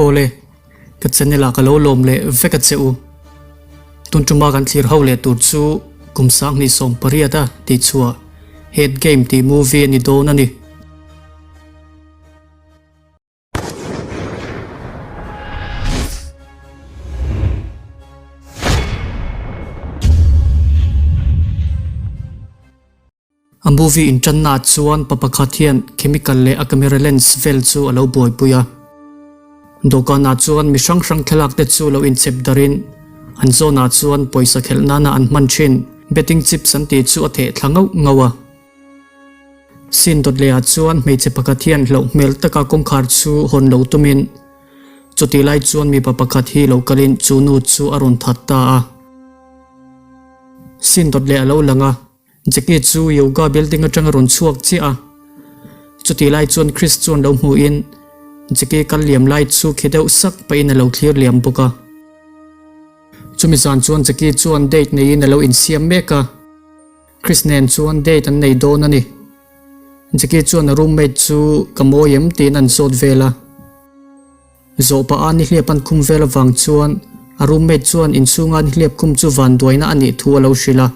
Awle, ka channel ah ka lo lawm leh vek a che u. Tun tuma kan thlir ho leh tur chu kum 2018 a tih chhuah Head Game tih movie a ni dawn a ni. A movie inṭannaah chuan pa pakhat hian chemical leh a camera lens vel chu a lo buaipui a. Dawhkanah chuan mi hrang hrang thlalak te chu lo inchep darin an zawnah chuan pawisa khelh nana an hman thin betting chips an tih chu a theh thla ngauh ngauh a. Scene dawt lehah chuan hmeichhe pakhat hian hlauh hmel taka kawngkhar chu hawn lo tumin chutih lai chuan mipa pakhat hi lo kalin chu nu chu a rawn that ta a. Scene dawt leh a lo lang a. Jackie chu yoga building atang a rawn chhuak chiah a, chutih lai chuan Chris chuan lo hmuhin Jackie kal liam lai chu khi deuh sak pahin a lo thlir liam bawk a. Chumi zan chuan Jackie chuan date neiin a lo insiam mek a, Chris nen chuan date an nei dawn a ni. Jackie chuan a roommate chu ka mawi em tiin an zawt vel a. Zawh pah a nihliap an khum vel avang chuan a roommate chuan inchhunga nihliap khum chu vanduaina a nih thu a lo hrilh a.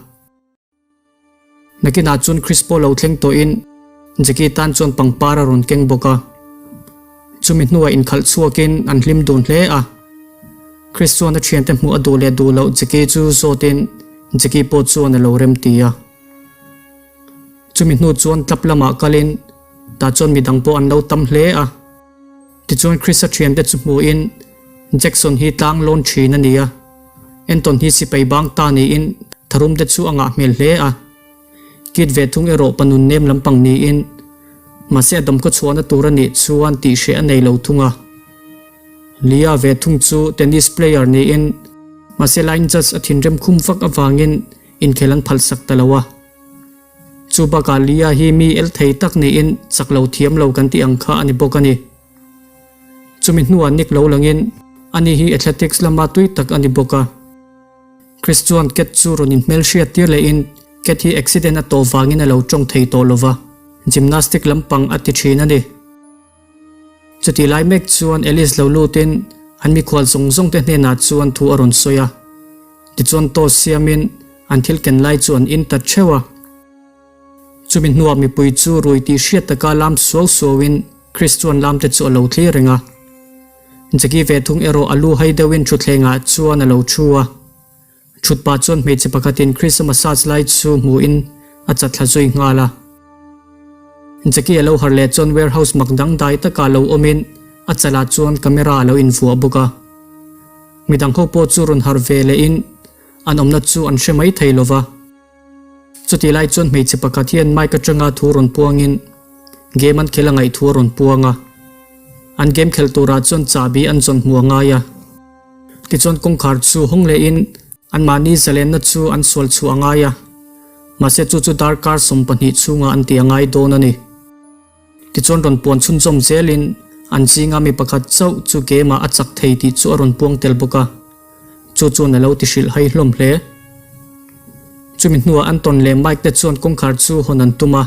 Nakinah chuan Chris pawh lo thleng tawhin Jackie tan chuan pangpar a rawn keng bawk a. Chumi hnuah inkhalh chhuakin an hlim dun hle a. Chris chuan a thiante hmuh a duh leh duh loh Jackie chu zawtin Jackie pawh chuan a lo rem ti a. Chumi hnu chuan club lamah kalin tah chuan midang pawh an lo tam hle a. Tichuan Chris-a thiante chu hmuhin Jackson hi tlang lawn thin a ni a, Anton hi sipai bang ta niin tharum te chu a ngah hmel hle a. Kit ve thung erawh pa nun nem lampang niin mahse a dawmkhaw chhuahna tur a nih chuan tih hreh a nei lo thung a. Leah ve thung chu tennis player niin mahse line judge a thinrim khum vak avangin inkhel an phalsak ta lo a. Chu bakah Leah hi mi el thei tak niin chak lo thiam lo kan tih ang kha a ni bawk a ni. Chumi hnuah Nick lo langin ani hi athletics lama tui tak a ni bawk a. Chris chuan Cat chu rawn inhmel hriat tir lehin Cat hi accident a tawh vangin a lo tawng thei tawh lova, gymnastic lampang a ti thin a ni. Chutih lai mek chuan Alice lo lutin an mikhual zawng zawng te hnenah chuan thu a rawn sawi a. Tichuan toast siamin an thil ken lai chu an in ta theuh a. Chumi hnuah mipui chu rui tih hriat taka lam suau suauin Chris chuan lam te chu a lo thlir reng a. Jackie ve thung erawh a lu hai deuhin thutthlengah chuan a lo thu a. Thut pah chuan hmeichhe pakhatin Chris-a massage lai chu hmuhin a chatthla zui nghal a. Jackie a lo harh leh chuan warehouse mak dangdai takah lo awmin a chalah chuan camera a lo invuah bawk a. Midang ho pawh chu rawn harh ve lehin an awmna chu an hre mai thei lo va. Chutih lai chuan hmeichhe pakhat hian mic atanga thu rawn puangin game an khel a ngaih thu a rawn puang a. An game khelh turah chuan chahbi an zawn hmuh a ngai a. Tichuan kawngkhar chu hawng lehin anmahni zalenna chu an sual chhuah a ngai a. Mahse chu chu darkar 20 chhungah an ti a ngai dawn a ni. Tichuan rawn puan chhunzawm zelin an zinga mi pakhat chauh chu game ah a chak thei tih chu a rawn puang tel bawk a, chu chuan a lo ti hrilh hai hlawm hle. Chumi hnuah Anton leh Mike te chuan kawngkhar chu hawn an tum a,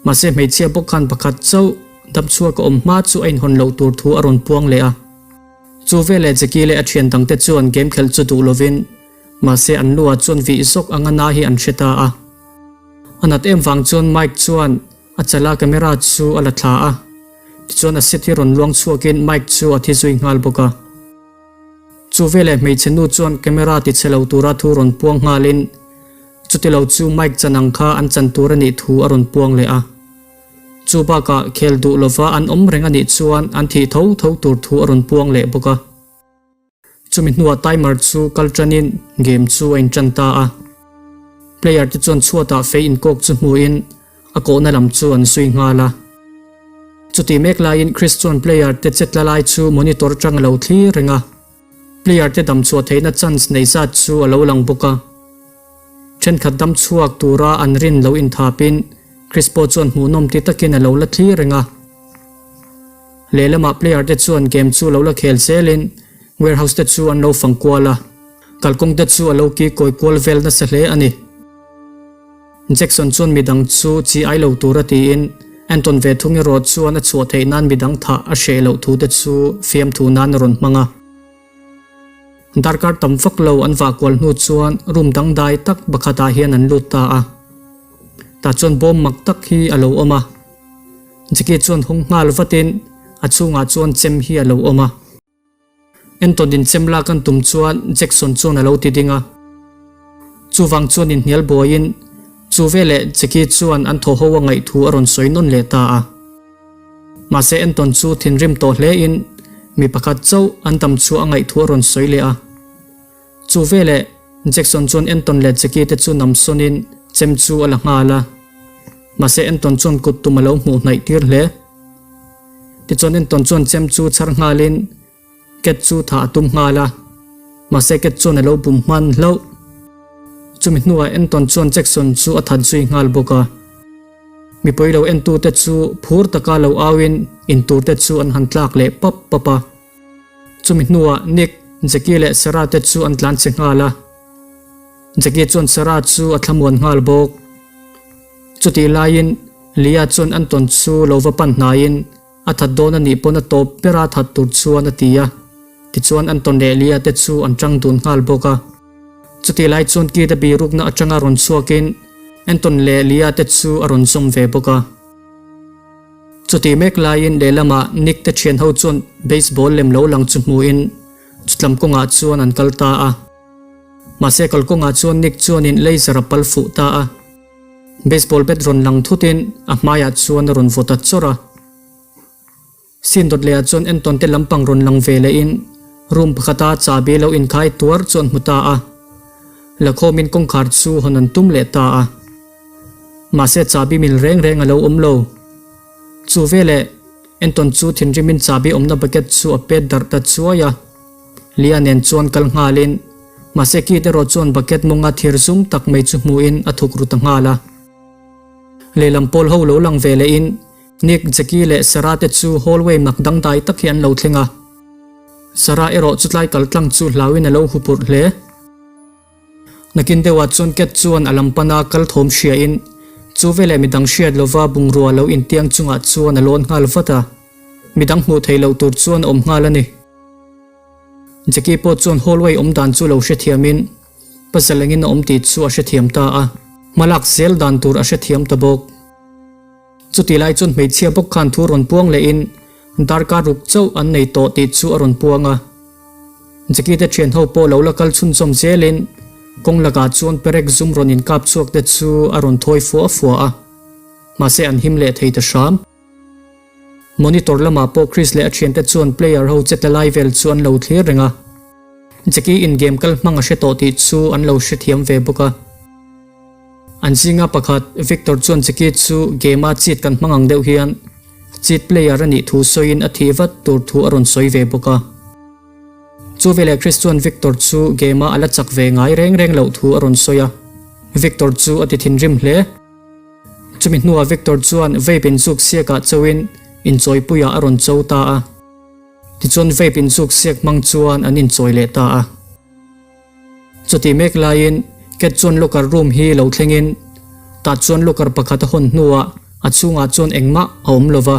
mahse hmeichhia bawk khan pakhat chauh damchhuak a awm hma chu a inhawn loh tur thu a rawn puang leh a. Chu veleh Jackie leh a thian dangte chuan game khelh chu duh lovin mahse an lu ah chuan vih zawk anga na hi an hre ta a. A nat em vang chuan Mike chuan a chala camera chu a la thla a, tichuan a set hi rawn luang chhuakin Mike chu a thi zui nghal bawk a. Chu veleh hmeichhe nu chuan camera ti chhe lo tura thu rawn puang nghalin chuti lo chu Mike chan ang kha an chan tur a nih thu a rawn puang leh a. Chu bakah khel duh lova an awm reng a nih chuan an thih tho tho tur thu a rawn puang leh bawk a. Chumi hnuah timer chu kal tanin game chu a intan ta a. Player te chuan chhuatah fei inkawk chu hmuhin a kawhna lam chu an zui nghal a. Chutih mek laiin Chris chuan player te che tla lai chu monitor atang a lo thlir reng a. Player te dam chhuah theihna chance nei zat chu a lo lang bawk a. Thenkhat dam chhuak tura an rin lo inthapin Chris pawh chuan hmuhnawm ti takin a lo la thlir reng a. Lehlamah player te chuan game chu lo la khel zelin warehouse te chu an lo fang kual a, kalkawng te chu a lo ki kawi kual vel nasa hle a ni. Jackson chuan midang chu chi ai lo tura tiin Anton ve thung erawh chuan a chhuah theih nan midang thah a hreh loh thu te chu fiamthu nan a rawn hmang a. Darkar tam vak lo an vah kual hnu chuan room dangdai tak pakhatah hian an lut ta a. Tah chuan bawm mak tak hi a lo awm a. Jackie chuan hawng nghal vatin a chhungah chuan chem hi a lo awm a. Entawn in chem lak an tum chuan Jackson chuan a lo ti ding a. Chuvang chuan inhnial buaiin chu veleh Jackie chuan an thaw ho a ngaih thu a rawn sawi nawn leh ta a. Mahse Entawn chu thinrim tawh hle in mi pakhat chauh an dam chu a ngaih thu a rawn sawi leh a. Chu veleh Jackson chuan Entawn leh Jackie te chu nam sawn in chem chu a la nghal a. Mahse Entawn chuan kut tum a lo hmuh hnaih tir hle. Tichuan Entawn chuan chem chu chhar nghalin Cat chu thah a tum nghal a, mahse Cat chuan a lo bum hman hlauh. Chumi hnuah Entawn chuan Jackson chu a that zui nghal bawk a. Mipui lo entute chu phur taka lo auin intur te chu an han tlak leh pap pap a. Chumi hnuah Nick, Jackie leh Sarah te chu an tlan che nghal a. Jackie chuan Sarah chu a thlamuan nghal bawk. Chutih laiin Leah chuan Anton chu lo va pan hnaiin a that dawn a nih pawn a tawp bera that tur chuan a ti a. Tichuan Anton leh Leah te chu an tang dun nghal bawk a. Chutih lai chuan Kid a birukna atanga rawn chhuakin Anton leh Leah te chu a rawn zawm ve bawk a. Chutih mek laiin lehlamah Nick te thian ho chuan baseball lem lo lang chu hmuin chutlam kawngah chuan an kal ta a. Mahse kalkawngah chuan Nick chuanin laser a pal fuh ta a. Baseball bat rawn lang thutin a hmaiah chuan a rawn vaw ta chawrh a. Scene dawt lehah chuan entawn te lampang rawn lang ve lehin room pakhata chahbi lo inkhai tuar chu an hmu ta a. Lakhawmin kawngkhar chu hawn an tum leh ta a. Mahse chahbi mil reng reng a lo awm lo. Chu veleh entawn chu thinrimin chahbi awmna bucket chu a pet darh ta chuai a. Lia nen chuan kal nghalin mahse Kit erawh chuan bucket mawnga thir zum tak mai chu hmuhin a thuk ru ta nghal a. Lehlam pawl ho lo lang ve lehin Nick, Jackie leh Sarah te chu hallway mak dangdai tak hi an lo thleng a. Sarah erawh chu tlai kal tlang chu hlauin a lo hupurh hle. Nakin deuhah chuan Cat chuan a lam pana kal thawm hriain chu veleh midang hriat lova bungrua lo intiang chungah chuan a lawn nghal vat a. Midang hmuh theih loh tur chuan a awm nghal a ni. Jackie pawh chuan hallway awm dan chu lo hrethiamin puzzle engin a awm tih chu a hrethiam ta a, hmalak zel dan tur a hrethiam ta bawk. Chutih lai chuan hmeichhia bawk khan thu rawn puang lehin darkar ruk chauh an nei tawh tih chu a rawn puang a. Jackie te thian ho pawh lo la kal chhunchawm zelin kawng lakah chuan perek zum rawn inkap chhuak te chu a rawn thawi fua fua a, mahse an him leh thei ta hram. Monitor lamah pawh Chris leh a thiante chuan player ho che tla lai vel chu an lo thlir reng a. Jackie in game kal hmang a hre tawh tih chu an lo hrethiam ve bawk a. An zinga pakhat Victor chuan Jackie chu game a cheat kan hmang ang deuh hian cheat player a nih thu sawiin a thih vat tur thu a rawn sawi ve bawk a. Chu veleh Chris chuan Victor chu game a a la chak ve ngai reng reng loh thu a rawn sawi a. Victor chu a ti thinrim hle. Chumi hnuah Victor chuan vape inzuk siakah chauhin inchawipuiah a rawn cho ta a. Tichuan vape inzuk siak hmang chuan an inchawi leh ta a. Chutih mek laiin Cat chuan locker room hi lo thlengin tah chuan locker pakhat a hawn hnuah a chhungah chuan engmah a awm lo va.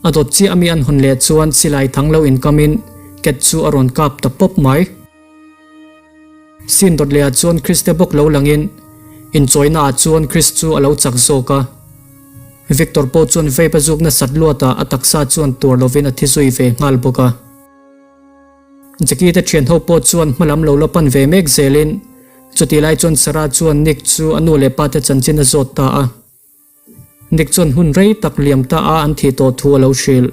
A dawt chiah ami an hawn leh chuan silai thang lo inkamin Cat chu a rawn kap ta pawp mai. Sin dawt lehah chuan Kriste bawk lo langin inchawina ah chuan Krist chu a lo chak zawk a. Victor pawh chuan vape a zuk nasat luatah a taksa chuan tuar lovin a thi zui ve nghal bawk a. Jackie te thian ho pawh chuan hmalam lo la pan ve mek zelin chutih lai chuan Sarah chuan Nick chu a nu leh pa te chanchin a zawt ta a. Nick chuan hun rei tak liam ta a an thih tawh thu a lo hrilh.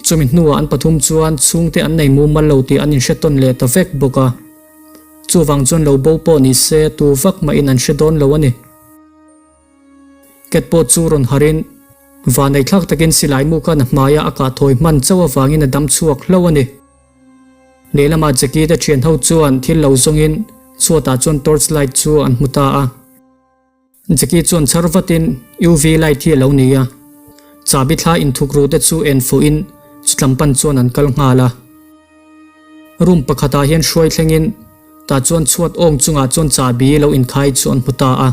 Chumi hnuah an pathum chuan chhungte an nei mumal lo tih an inhre tawn leh ta vek bawk a. Chuvang chuan lo bo pawh ni se tu vak mahin an hre dawn lo a ni. Cat pawh chu rawn harin vaneihthlak takin silai mu khan a hmaia a kah thawi hman chauh avangin a dam chhuak hlauh a ni. Lehlamah Jackie te thian ho chuan thil lo zawngin chhuatah chuan torch light chu an hmu ta a. Jackie chuan chhar vatin UV light hi a lo ni a, chahbi thla inthuk ru te chu en fuhin chutlam pan chuan an kal nghal a. Room pakhatah hian hruai thlengin tah chuan chhuat awng chungah chuan chahbi lo inkhai chu an hmu ta a.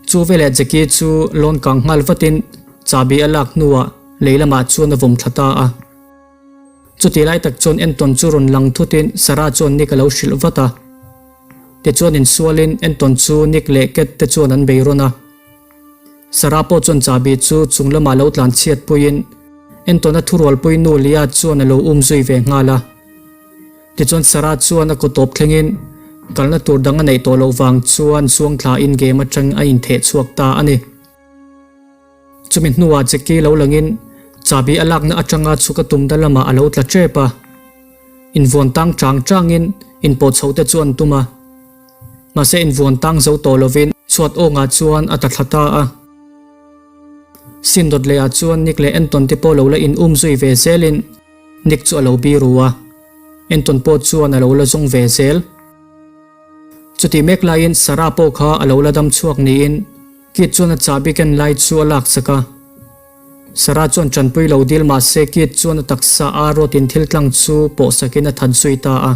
Chu veleh Jackie chu lawn kang nghal vatin chahbi a lak hnuah lei lamah chuan a vawm thla ta a. Chutih lai tak chuan Anton chu rawn lang thutin Sarah chuan Nick a lo hrilh vat a. Tichuan insualin Anton chu Nick leh Cat te chuan an bei rawn a. Sarah pawh chuan chahbi chu chung lamah lo tlan chhiat puiin Anton-a thurualpui nu Leah chuan a lo um zui ve nghal a. Tichuan Sarah chuan a kaw tawp thlengin kalna tur dang a neih tawh loh vang chuan chuang thlain game atang a intheh chhuak ta a ni. Chumi hnuah Jackie lo langin chahbi a lakna atanga chhuk a tumna lamah a lo tla tep a. Invuan tang chang changin inpawh chho te chu an tum a. Mahse invuan tang zo tawh lovin chhuat awngah chuan a tla thla ta a. Sin dawt lehah chuan Nick leh Anton te pawh lo la in um zui ve zelin Nick chu a lo biru a, Anton pawh chuan a lo la zawng ve zel. Chutih mek laiin Sarah pawh kha a lo la dam chhuak niin Kit chuan a chahbi ken lai chu a lak chak a. Sarah chuan tanpui lo dil mah se Kit chuan a taksa a rawtin thil tlang chu pawh sakin a that zui ta a.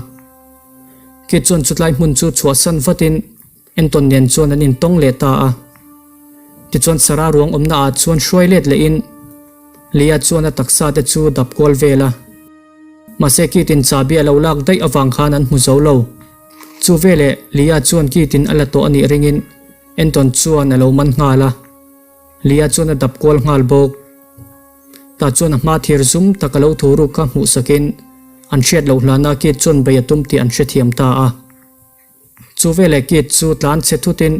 Kit chuan chutlai hmun chu chhuahsan vatin Anton nen chuan an intawng leh ta a. Tichuan Sarah ruang awmna ah chuan hruai let lehin Leah chuan a taksa te chu dap kual vel a. Mahse Kit-in chahbi a lo lak daih avang khan an hmu zo lo. Chu veleh Leah chuan Kit-in a la tawh a nih ringin Anton chuan a lo man nghal a. Leah chuan a dap kual nghal bawk. Tah chuan a hma thir zum tak a lo thu ruk kha hmuh sakin an hriat loh hlana Kit chuan bei a tum tih an hrethiam ta a. Chu veleh Kit chu tlan chhe thutin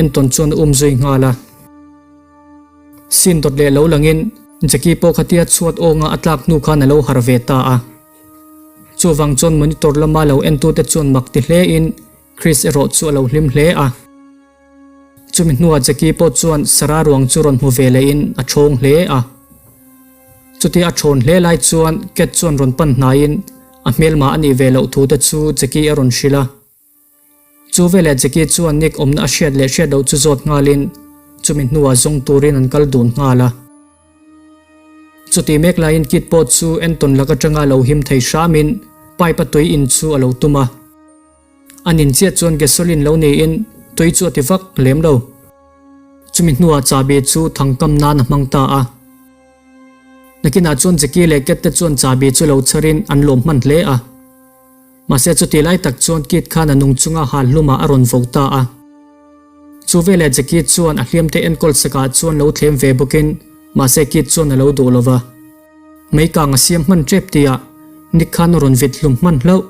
Anton chuan a um zui nghal a. Sin dawt leh lo langin Jackie pawh khatia chhuat awnga a tlak hnu khan a lo harh ve ta a. Chuvang chuan monitor lama lo entute chuan mak ti hlein Chris erawh chu a lo hlim hle a. Chumi hnuah Jackie pawh chuan Sarah ruang chu rawn hmu ve lehin a thawng hle a. Chutia a thawn hle lai chuan Cat chuan rawn pan hnaiin a hmelma a nih ve loh thu te chu Jackie a rawn hrilh a. Chu veleh Jackie chuan Nick awmna a hriat leh hriat loh chu zawt nghalin chumi hnuah zawng turin an kal dun nghal a. Chutih mek laiin Kit pawh chu Anton lak atanga lo him thei hramin pipe a tui in chu a lo tum a. An in chiah chuan gasoline lo niin tui chu a ti vak lem lo. Chumi hnuah chahbi chu thangkam nan a hmang ta a. Nakinah chuan Jackie leh Cat te chuan chahbi chu lo chharin an lawm hman hle a. Mahse chuti lai tak chuan Kit khan a nung chunga hal hlumah a rawn vo ta a. Chu veleh Jackie chuan a hliamte enkawl sakah chuan lo thlem ve bawkin mahse Kit chuan a lo duh lo va. Meikang a siam hman tep tihah Nick khan a rawn vit hlum hman hlauh.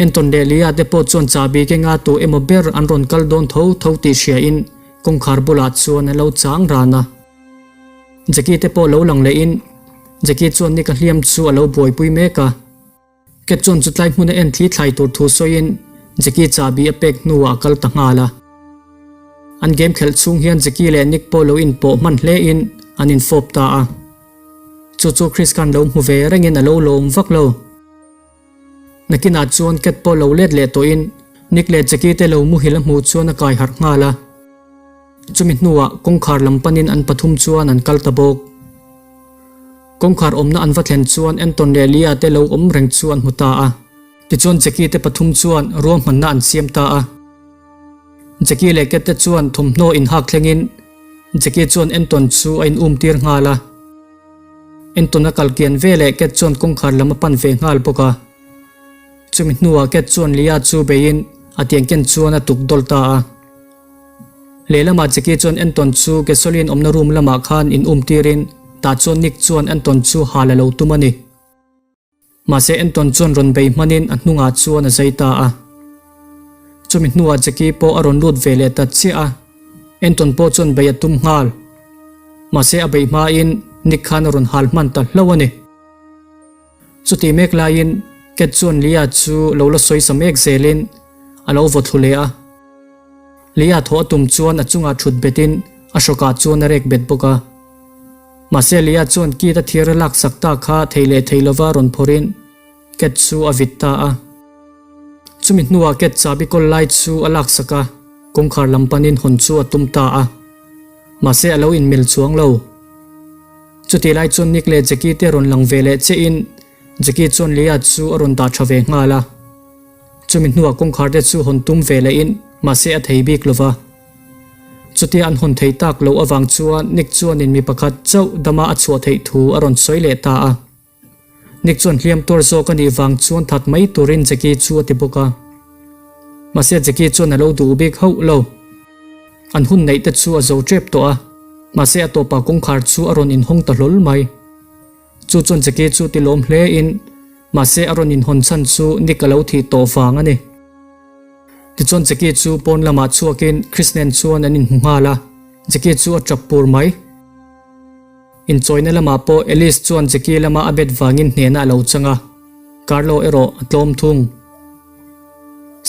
Entawn leh Leah te pawh chuan chahbi kenga tu emaw ber an rawn kal dawn tho tho tih hriain kawngkhar bulah chuan an lo chang ran a. Jackie te pawh lo lang lehin Jackie chuan Nick a hliam chu a lo buaipui mek a. Cat chuan chutlai hmuna en thli thlai tur thu sawiin Jackie chahbi a pek hnuah a kal ta nghal a. An game khelh chhung hian Jackie leh Nick pawh lo inpawh hman hlein an infawp ta a. Chu chu Chris khan lo hmu ve rengin a lo lawm vak lo. Nakinah chuan Cat pawh lo let leh tawhin Nick leh Jackie te lo muhil a hmuh chuan a kai harh nghal a. Chumi hnuah kawngkhar lam panin an pathum chuan an kal ta bawk. Kawngkhar awmna an va thlen chuan Anton leh Leah te lo awm reng chu an hmu ta a. Tichuan Jackie te pathum chuan ruahmanna an siam ta a. Jackie leh Cat te chuan thawmhnaw inhak thlengin Jackie chuan Anton chu a in um tir nghal a. Anton a kal kian ve leh Cat chuan kawngkhar lam a pan ve nghal bawk a. Chumi hnuah Cat chuan Leah chu beiin a tiang ken chuan a tuk dawl ta a. Lehlamah Jackie chuan Anton chu gasoline awmna room lamah khan in um tirin tah chuan Nick chuan Anton chu hal a lo tum a ni. Mahse Anton chuan rawn bei hmanin a hnungah chuan a zai ta a. Chumi hnuah Jackie pawh a rawn lut ve leh ta chiah a, Anton pawh chuan bei a tum nghal. Mahse a beih hmain Nick khan a rawn hal hman ta hlauh a ni. Chutih mek laiin Cat chuan Leah chu lo la sawi sa mek zelin a lo vaw thlu leh a. Leah thaw a tum chuan a chungah thut betin a hrawkah chuan a rek bet bawk a. Mahse Leah chuan Kit a thir a lak sak ta kha thei leh thei lova rawn phawrhin Cat chu a vit ta a. Chumi hnuah Cat chahbi kawl lai chu a lak sak a, kawngkhar lam panin hawn chu a tum ta a. Mahse a lo inmil chuang lo. Chutih lai chuan Nick leh Jackie te rawn lang ve leh chiahin Jackie chuan Leah chu a rawn dah tha ve nghal a. Chumi hnuah kawngkhar te chu hawn tum ve lehin mahse a thei bik lova. Chutia an hawn thei tak loh avang chuan Nick chuanin mi pakhat chauh dama a chhuah theih thu a rawn sawi leh ta a. Nick chuan hliam tuar zawk a nih vang chuan that mai turin Jackie chu a ti bawk a. Mahse Jackie chuan a lo duh bik hauh lo. An hun neih te chu a zo tep tawh a, mahse a tawpah kawngkhar chu a rawn inhawng ta hlawl mai. Chu chuan Jackie chu ti lawm hle in, mahse a rawn inhawn chhan chu Nick a lo thih tawh vang a ni. Tichuan Jackie chu pawn lamah chhuakin Chris nen chuan an inhmu nghal a, Jackie chu a tap pur mai. Inchawina lamah pawh Alice chuan Jackie lama a bet vangin hnehna a lo chang a, Carlo erawh a tlawm thung.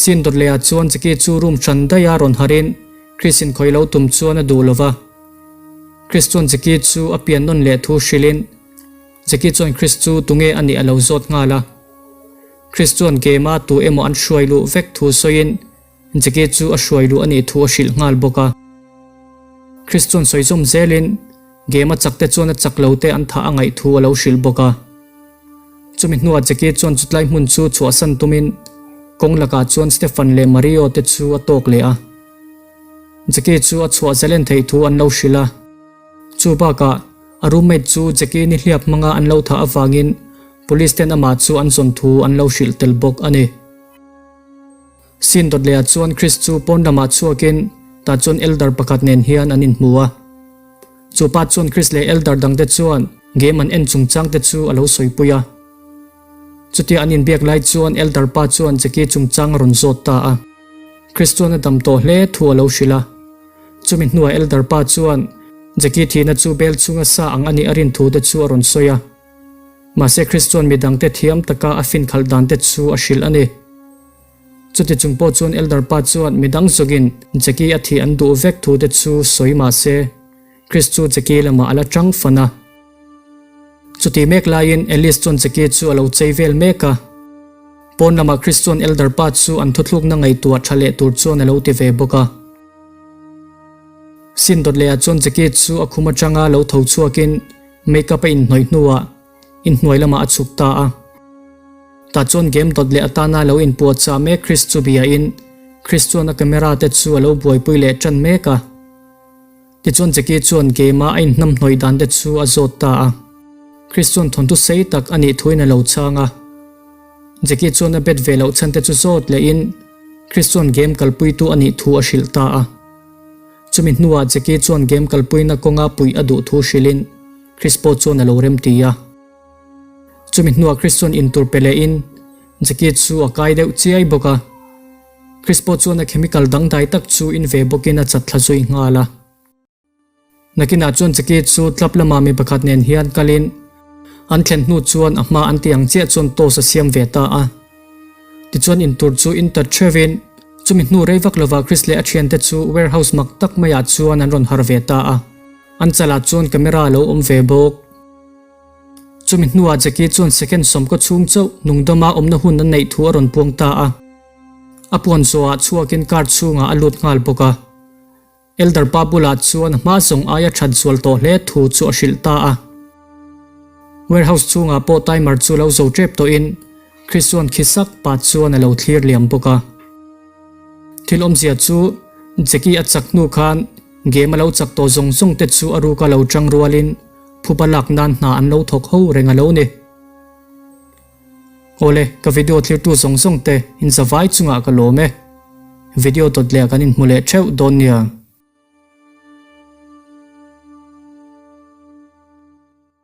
Scene dawt lehah chuan Jackie chu room hran daiha rawn harhin Chris in khawih lo tum chuan a duh lo va. Chris chuan Jackie chu a pian nawn leh thu hrilhin Jackie chuan Chris chu tunge a nih a lo zawt nghal a. Chris chuan game a tu emaw an hruai luh vek thu sawiin Jackie chu a hruai luh a nih thu a hrilh nghal bawk a. Chris chuan sawi zawm zelin game a chak te chuan a chak lo te an thah a ngaih thu a lo hrilh bawk a. Chumi hnuah Jackie chuan chutlai hmun chu chhuahsan tumin kawng lakah chuan Stefan leh Mario te chu a tawk leh a. Jackie chu a chhuah zalen theih thu an lo hrilh a. Chu bakah a roommate chu Jackie nihliap hmanga an lo thah avangin Police ten amah chu an zawn thu an lo hrilh tel bawk a ni. Scene dawt lehah chuan Chris chu pawn lamah chhuakin tah chuan Elder pakhat nen hian an inhmu a. Chu pa chuan Chris leh Elder dangte chuan game an en chungchang te chu a lo sawipui a. Chutia an inbiak lai chuan Elder pa chuan Jackie chungchang a rawn zawt ta a. Chris chuan a dam tawh hle thu a lo hrilh a. Chumi hnuah Elder pa chuan Jackie thihna chu bel chunga sa ang a nih a rin thu te chu a rawn sawi a. Mahse Chris chuan midangte thiam taka a fin khalh dan te chu a hrilh a ni. Chuti chung pawh chuan Elder pa chuan midang zawkin Jackie a thih an duh vek thu te chu sawi mahse Chris chu Jackie lamah a la tang fan a. Chuti mek laiin Alice chuan Jackie chu a lo chei vel mek a. Pawn lamah Chris chuan Elder pa chu an thuthlukna ngaihtuah tha leh tur chuan a lo ti ve bawk a. Sin dawt lehah chuan Jackie chu a khum atanga lo tho chhuakin Makeup a inhnawih hnuah inhnuai lamah a chhuk ta a. Tah chuan game dawt leh atana lo inpuahchah mek Chris chu biain Chris chuan a camera te chu a lo buaipui leh tan mek a. Tichuan Jackie chuan game a a inhnamhnawih dan te chu a zawt ta a. Chris chuan thawnthu sei tak a nih thuin a lo chhang a. Jackie chuan a bet ve loh chhan te chu zawt lehin Chris chuan game kalpuitu a nih thu a hrilh ta a. Chumi hnuah Jackie chuan game kalpuina kawnga puih a duh thu hrilhin Chris pawh chuan a lo rem ti a. Chumi hnuah Chris chuan intur pe lehin Jackie chu a kai deuh chiai bawk a. Chris pawh chuan a chemical dangdai tak chu in ve bawkin a chat thla zui nghal a. Nakinah chuan Jackie chu club lamah mi pakhat nen hian kalin an thlen hnu chuan a hma an ti ang chiah chuan toast a siam ve ta a. Tichuan intur chu in ta theuhin chumi hnu rei vak lovah Chris leh a thiante chu warehouse mak tak maiah chuan an rawn har ve ta a. An chalah chuan camera a lo awm ve bawk. Chumi hnuah Jackie chuan second sawmkaw chhung chauh nungdama awmna hun an neih thu a rawn puang ta a. A puan zawhah chhuakin car chhungah a lut nghal bawk a. Elder pa bulah chuan a hma zawng aia that zual tawh hle thu chu a hrilh ta a. Warehouse chhungah pawh timer chu lo zo tep tawhin Chris chuan khi sak pah chuan a lo thlir liam bawk a. Thil awmzia chu Jackie a chak hnu khan game a lo chak tawh zawng zawng te chu a ruka lo tang rualin phuba lak nan hna an lo thawk ho reng a lo ni. Awle, ka video thlirtu zawng zawng te in zavai chungah ka lawm e. Video dawt leh kan inhmu leh theuh dawn nia.